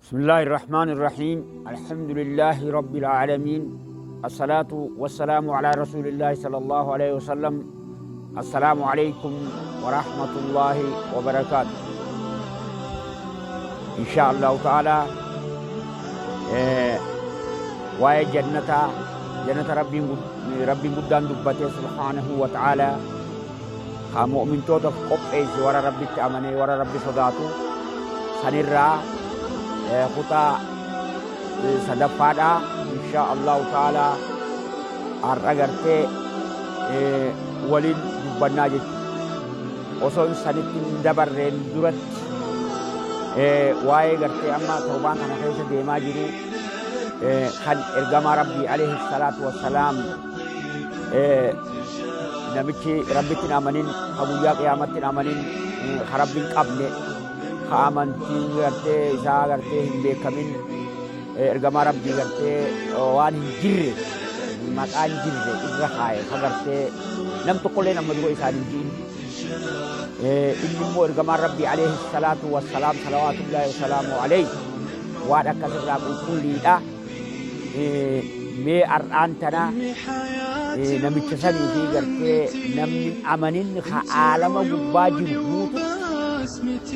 بسم الله الرحمن الرحيم. الحمد لله رب العالمين، الصلاة والسلام على رسول الله صلى الله عليه وسلم. السلام عليكم ورحمة الله وبركاته. إن شاء الله تعالى waa'ee jannataa، jannata Rabbiin guddaan dubbate سبحانه وتعالى haa mu'mintootaaf qopheesse، warra Rabbitti amanee warra Rabbi sodaatu sanirraa kutaa sadaffaadha. إن شاء الله تعالى har'a gartee waliin dubbannaa jechuudha. Osoo sanitti hin dabarreen duratti waa'ee gartee amma torbaan kana keessa deemaa jiru kan ergamaa Rabbii عليه الصلاة والسلام namichi Rabbitti hin amanin, ka guyyaa qiyaamatti hin amanin, ka Rabbi hin qabne, ka amantiin gartee isaa gartee hin beekamin, ergamaa Rabbii gartee waan hin jirre, maqaa hin jirre irra kaaye, ka gartee nam tokkollee nama dura isaan hin ji'in. Inni immoo ergamaan Rabbii عليه الصلاة والسلام صلوات الله وسلامه عليه waan akkasirraa qulqulliidha. Mee har'aan tana namicha sanii fi gartee namni amanin ka aalama gubbaa jiru guututti,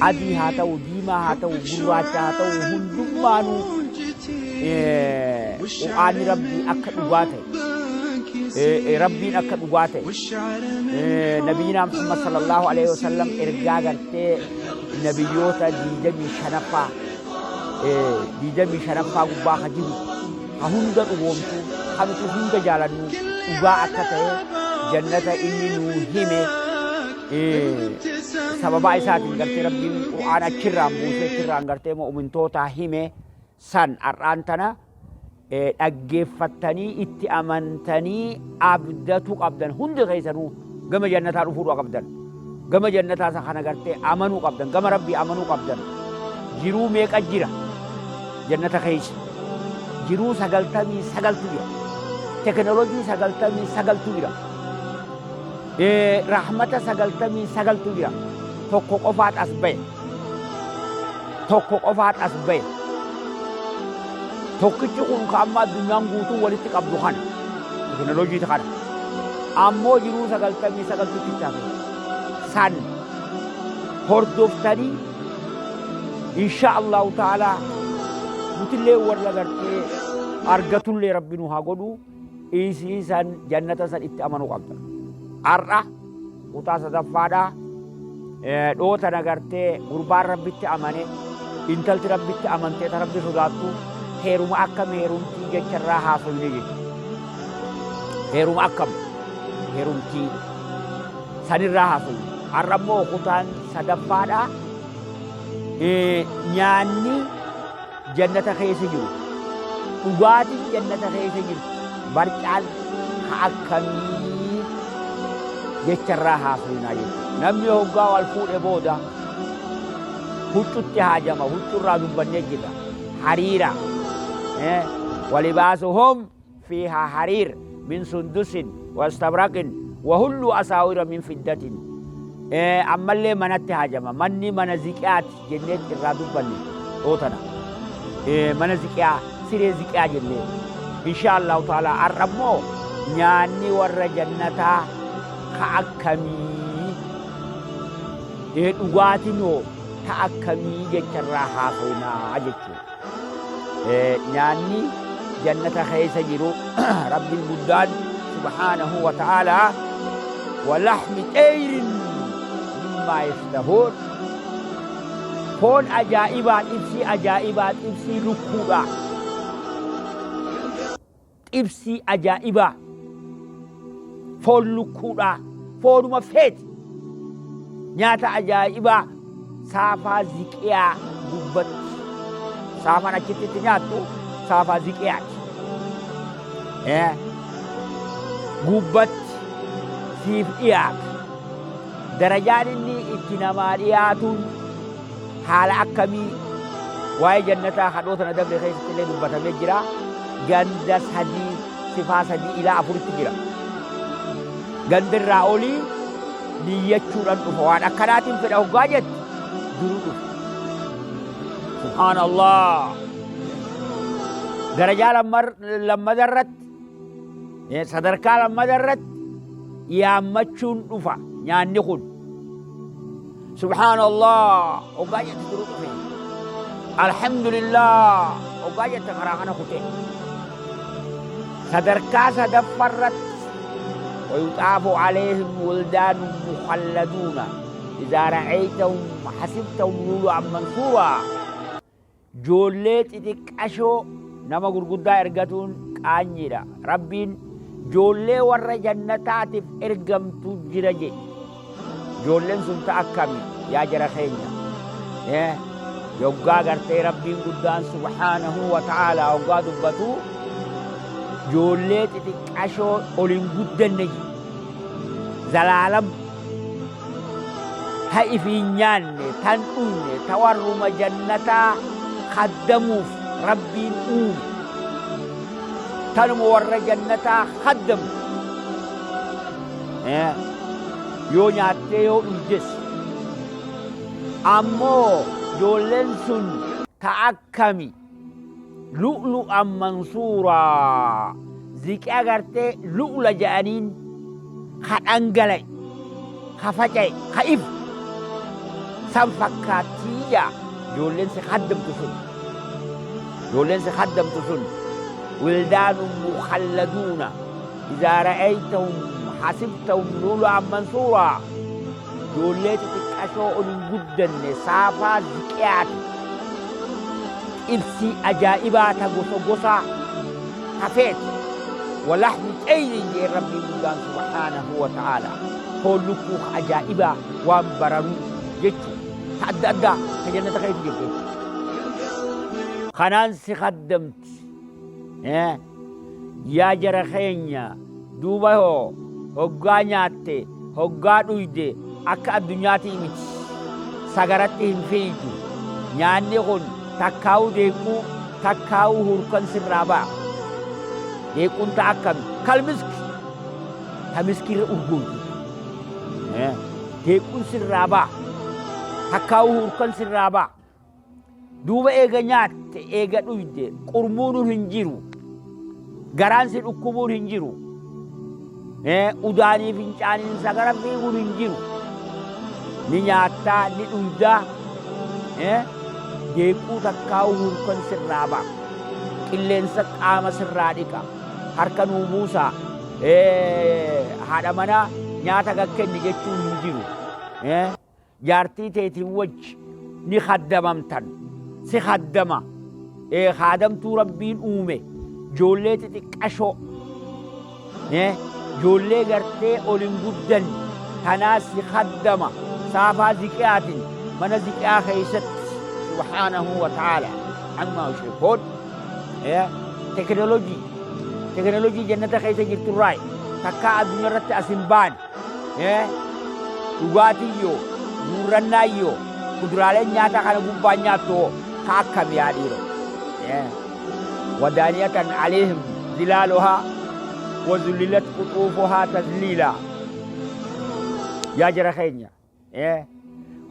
adii haa ta'u, diimaa haa ta'u, gurraacha haa ta'u, hundummaanuu Qur'aanni Rabbii akka dhugaa ta'e, Rabbiin akka dhugaa ta'e, nabiyyiin Muhammad صلى الله عليه وسلم ergaa gartee nabiyyoota 25ffaa, 25ffaa gubbaa ka jiru, ka hunda dhugoomtu, ka nuti hunda jaalannu dhugaa akka ta'e, jannata inni nuu hime sababaa isaatiin gartee Rabbiin Qur'aana achirraan buusee achirraan gartee mu'mintootaa hime san har'aan tana dhaggeeffattanii itti amantanii abdatu qabdan. Hundi keessanuu gama jannataa dhufuudha qabdan. Gama jannataa isa kana gartee amanuu qabdan, gama Rabbii amanuu qabdan. Jiruu meeqa jira jannata keessa? Jiruu 99tu jira. Teknoolojii 99tu jira. Rahmata 99tu jira. Tokko qofaat as bahe. Tokko qofaat as bahe. Tokkichi kun ka amma addunyaan guutuu walitti qabdu kana. Teknoolojii kana. Ammoo jiruu 99tu hafe. San hordoftanii إن شاء الله تعالى nutillee warra gartee argatullee Rabbi nu haa godhu. Isii san, jannata san itti amanuu qabda. Har'a kutaa sadaffaadha. Dhoota nagartee gurbaan Rabbitti amane, intalti Rabbitti amantee ta Rabbi sodaattu heeruma akkam heerumtii jecharraa haasofne jechuudha. Heeruma akkam heerumtii sanirraa haasofne. Har'a immoo kutaan sadaffaadha. Nyaanni jannata keessa jiru, dhugaatiin jannata keessa jirtu, barcaan ka akkamii jecharraa haasofnaa jechuudha. Namni hoggaa wal fuudhe booda huccutti haajama, huccurraa dubbannee jirra. Hariira. ولباسهم فيها حرير من سندس واستبرق وحلوا أساور من فضة. Ammallee manatti haajama. Manni mana ziqiyaati jennee irraa dubbanne dhootana. Mana ziqiyaa, siree ziqiyaa jennee. إن شاء الله تعالى har'a immoo nyaanni warra jannataa ka akkamii, dhugaatiin hoo ta akkamii jecharraa haasofnaa jechuudha. Nyaanni jannata keessa jiru, Rabbiin guddaan سبحانه وتعالى ولحم طير مما يشتهون، foon ajaa'ibaa, xibsii ajaa'ibaa, xibsii lukkuudha, xibsii ajaa'ibaa, foon lukkuudha, foonuma feeti, nyaata ajaa'ibaa saafaa ziqiyaa gubbatti. Saafaan achitti itti nyaattu saafaa ziqiyaati. Gubbatti siif dhiyaata. Darajaan inni itti namaa dhiyaatuun haala akkamii? Waa'ee jannataa hadhoota na dabre keessatti illee dubbatamee jira. Ganda sadii, sifaa sadii ilaa afuritti jira. Ganda irraa olii niyyachuudhaan dhufa. Waan akkanaatiin fedha hoggaa jettu duruu dhufa. Subhaanallah. Darajaa lammada irratti, sadarkaa lammada irratti yaammachuun dhufa nyaanni kun. Subhaanallah hoggaa jette duruu dhufe. Alhamdulillah hoggaa jette karaa kana kute. Sadarkaa sadaffarratti ويطاف عليهم ولدان مخلدون إذا رأيتهم حسبتهم لؤلؤا منثورا. Joollee xixiqqashoo nama gurguddaa ergatuun qaanyiidha. Rabbiin joollee warra jannataatiif ergamtu jira jedhe. Joolleen sun ta akkami yaa jara keenya? Yoggaa gartee Rabbiin guddaan subhaanahu wa ta'aalaa hoggaa dubbatu joollee xixiqqashoo ol hin guddanne jedhe. Zalaalam ta ifiin nyaanne, tan dhuyne, ta warruma jannataa khaddamuuf Rabbiin uume. Tanuma warra jannataa khaddamu. Yoo nyaattee yoo dhuydes. Ammoo joolleen sun ta akkami? Lu'lu'an mansuuraa. Ziqi agartee lu'la jedhaniin ka dhangala'e, ka faca'e, ka ifu. San fakkaattii jaa joolleen si khaddamtu sun. Joolleen si khaddamtu sun wildaanun mukhalladuuna idhaa ra'aytahum hasibtahum lu'lu'an mansuuraa. Joollee xixiqqashoo ol hin guddanne saafaa ziqiyaati. Xibsii ajaa'ibaa ta gosa gosaa ta feete. Walahmi xayrin jeen Rabbiin guddaan subhaanahu wa ta'aalaa. Foon lukkuu ka ajaa'ibaa waan bararuu jechu ta adda addaa ta jannata keessa jirtu jechu. Kanaan si khaddamti. Yaa jara keenya duuba hoo hoggaa nyaatte hoggaa dhuyde akka addunyaatii miti. Sagaratti hin fiiydu. Nyaanni kun takkaa'uu deeqquu takkaa'uu hurkan sirraa ba'a. Deeqquun ta akkami? Kalmiski. Ta miskirra urgooytu. Deeqquun sirraa ba'a. Takkaa'uu hurkan sirraa ba'a. Duuba eega nyaatte eega dhuyde qurmuunuun hin jiru. Garaan si dhukkubuun hin jiru. Udaanii fincaaniin sagara fiiguun hin jiru. Ni nyaattaa ni dhuydaa. Deequu takkaa'uu hurkan sirraa ba'a. Qilleensa qaama sirraa dhiqa. Harka nuu buusaa. Haadha manaa nyaata gakkenni jechuun hin jiru. Jaartii teetiin wajji ni khaddamamtan. Si khaddama. Khaadamtuu Rabbiin uume. Joollee xixiqqashoo. Joollee gartee ol hin guddanne. Tanaa si khaddama. Saafaa ziqiyaatiin mana ziqiyaa keessatti. Subhaanahu wa ta'ala. Amma yushrikuun. Teknolojii. Teknolojii jannata keessa jirturraa takkaa addunyaa irratti as hin baane. Dhugaatiyyoo, guurrannaayyoo, kuduraaleen nyaataa kana gubbaan nyaattu hoo ka akkami yaa dhiiroo? Wadaaniyatan aleehim zilaaluhaa wazullilat quxuufuhaa tazliilaa. Yaa jara keenya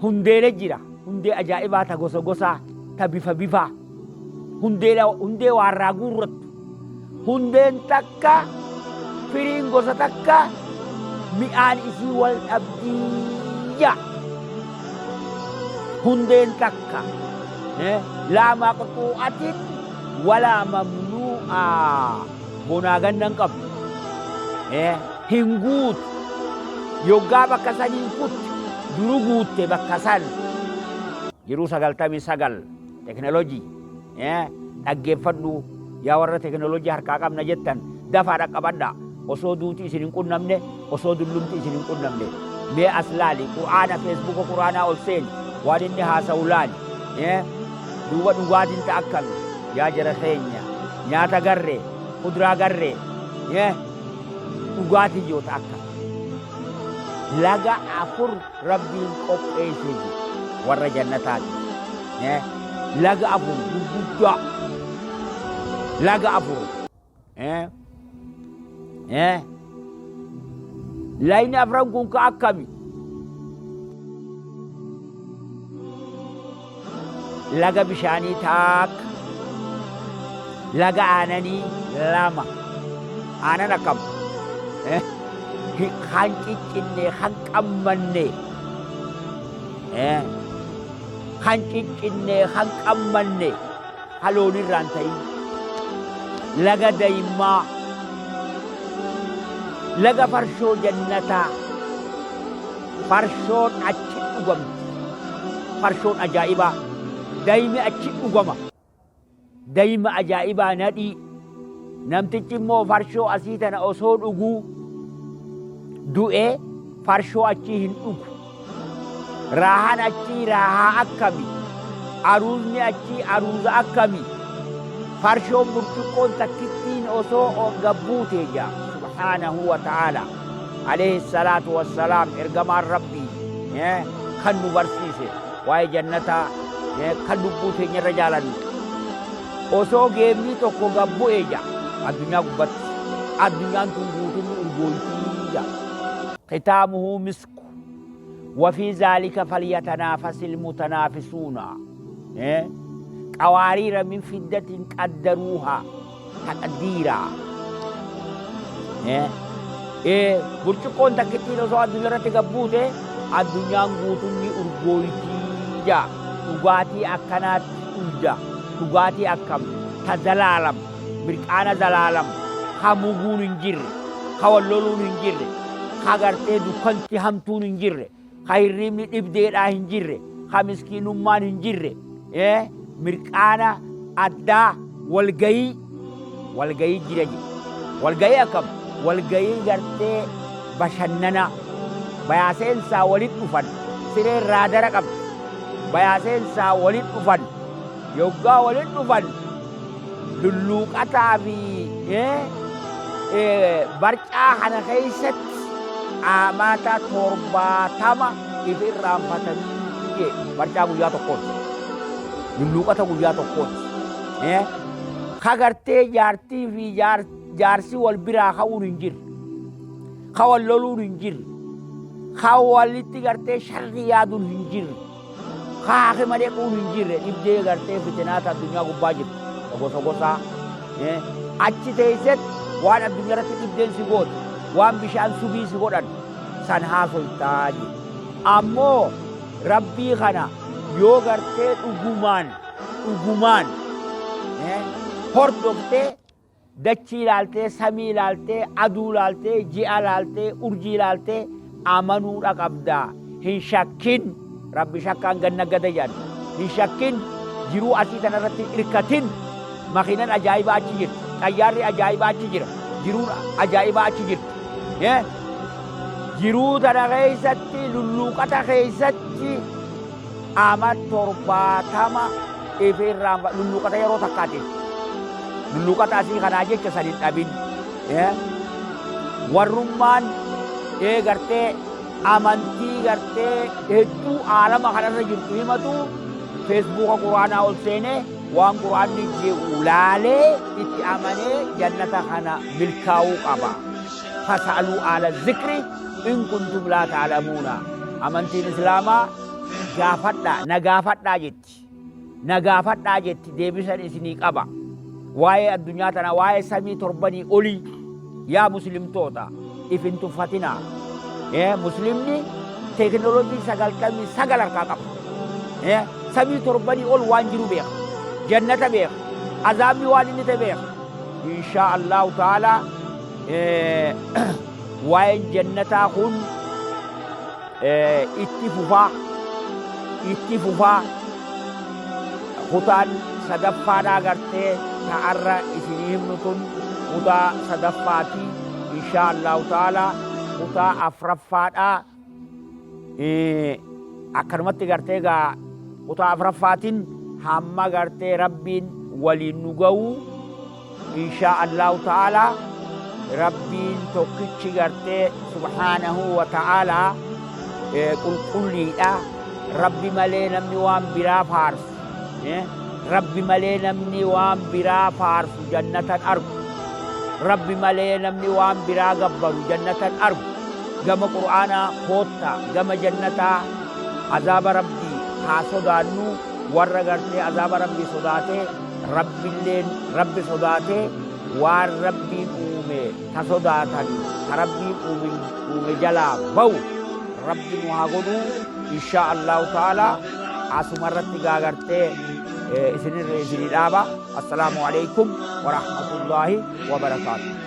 hundeele jira, hundee ajaa'ibaa ta gosa gosaa, ta bifa bifaa, hundee waarraa guurrattu. Hundeen takka firiin gosa takka mi'aan isii wal dhabdiyya. Hundeen takka laa maqxuu'atin walaa mamnuu'aa bonaa ganna hin qabdu. Hin guutu. Yoggaa bakka saniin kutte duru guutte bakka san. Jiruu 99 teknolojii. Dhaggeeffadhu yaa warra teknolojii harkaa qabna jettan dafaa dhaqqabadha. Osoo duuti isin hin qunnamne, osoo dullumti isin hin qunnamne. Mee as laali, Qur'aana Feesbuuka Qur'aanaa ol seeni, waan inni haasa'u laali. Duuba dhugaatiin ta akkami? Yaa jara keenya, nyaata garree, kuduraa garree, dhugaatiin yoo ta akkami? Laga afur Rabbiin qopheessee jiru warra jannataati. Laga afur gurguddaa. Laga afur. Layni afran kun ka akkami? Laga bishaanii taakka, laga aananii 2. Aanan akkam? Kan ciccinne, kan qammanne, kan ciccinne, kan qammanne, kan loonirraa hin ta'in. Laga daymaa, laga farshoo jannataa, farshoon achi dhugamti. Farshoon ajaa'ibaa, daymi achi dhugama. Dayma ajaa'ibaa nadhii. Namtichi immoo farshoo asii tana osoo dhuguu du'ee farshoo achii hin dhugu. Raahaan achii raahaa akkami? Aruuzni achii aruuza akkami? Farshoon burcuqqoon takkittiin osoo gabbuute jaa. Subhaanahu wa ta'ala. Alayhi salaatu wassalaam ergamaan Rabbii kan nu barsiise waa'ee jannataa kan lubbuu teenyarra jaalannu. Osoo geemni tokko gabbu'e jaa addunyaa gubbatti. Addunyaan tun guutuun urgooytii jaa. Khitaamuhu misku. Wafii zaalika falyatanaafasil mutanaafisuuna. Qawaariira min fiddatin qaddaruuhaa taqdiiraa. Burcuqqoon takkittiin osoo addunyaa irratti gad buute addunyaan guutuun ni urgooytii jaa. Dhugaatii akkanaatti dhuyda. Dhugaatii akkam ta zalaalam mirqaana zalaalam ka muguun hin jirre, ka wal loluun hin jirre, ka gartee dukkanti hamtuun hin jirre, ka hirriibni dhibdeedhaa hin jirre, ka miskiinummaan hin jirre, mirqaana addaa walgayii walgayii jira jedhe. Walgayii akkam? Walgayii gartee bashannanaa bayaaseensaa walit dhufan sireen raadara qabdi. Bayaaseensaa walit dhufan yoggaa walit dhufan lulluuqataa fi barcaa kana keessatti amata 70 if irraanfatanii jee barcaa guyyaa tokkooti. Lulluuqata guyyaa tokkooti. Ka gartee jaartii fi jaarsi wal biraa ka'uun hin jirre. Ka wal loluun hin jirre. Ka walitti gartee sharri yaaduun hin jirre. Ka haakima dhequun hin jirre dhibdee gartee fitinaata addunyaa gubbaa jirtu ta gosa gosaa achi teesset waan addunyaa irratti dhibdeen si goote waan bishaan subii si godhan san haasoytaa je. Ammoo Rabbii kana yoo gartee dhugumaan dhugumaan hordoftee Dachii laaltee, samii laaltee, aduu laaltee, ji'a laaltee, urjii laaltee amanuudha qabda. Hin shakkin. Rabbi shakkaan gad naggada jedhan. Hin shakkin. Jiruu asii tanarratti hin irkatin. Makiinan ajaa'ibaa achi jirti. Xayyaarri ajaa'ibaa achi jira. Jiruun ajaa'ibaa achi jirti. Jiruu tana keessatti lulluuqata keessatti ama 70 if irraan lulluuqata yeroo takkaatiin. Lulluuqata asii kanaa jecha san hin dhabin. Warrummaan gartee amantii gartee hedduu aalama kanarra jirtu himatu feesbuuka quraanaa ol seenee waan quraanni jedhu laalee itti amanee jannata kana milkaa'uu qaba. Fasa'aluu aala zikri in kuntum laa ta'lamuuna. Amantiin Islaamaa gaafadhaa na gaafadhaa jetti. Na gaafadhaa jetti deebisan isinii qaba. Waa'ee addunyaa tana waa'ee samii torbanii olii yaa muslimtoota if hin tuffatinaa. Muslimni teekinooloojii 99 harkaa qaba. Samii torbanii ol waan jiru beeka. Jannata beeka. Azaabni waan inni ta'e beeka. Inshaa Allahu ta'ala waa'een jannataa kun itti fufaa itti fufaa kutaan sadaffaadhaa gartee ta'arra isinii himnu tun kutaa sadaffaati inshaa Allahu ta'ala kutaa afraffaadhaa akkanumatti gartee gaa kutaa afraffaatiin hamma gartee Rabbiin waliin nu ga'uu inshaa Allahu ta'ala Rabbiin tokkichi gartee subhaanahu wa ta'ala qulqulliidha. Rabbi malee namni waan biraa faarsu Rabbi malee namni waan biraa faarsu jannatan argu. Rabbi malee namni waan biraa gabbaru jannatan argu. Gama Qur'aanaa koottaa gama jannataa azaaba Rabbii haa sodaannu. Warra gartee azaaba Rabbii sodaatee, Rabbilleen Rabbi sodaatee, waan Rabbiin uume ta sodaatan, ta Rabbiin uume jalaa bahu Rabbi nu haa godhu. Inshaa Allahu ta'ala, asuma irratti gaa gartee isinirra isinii dhaaba. Assalaamu alaikum warahmatullaahi wabarakaatu.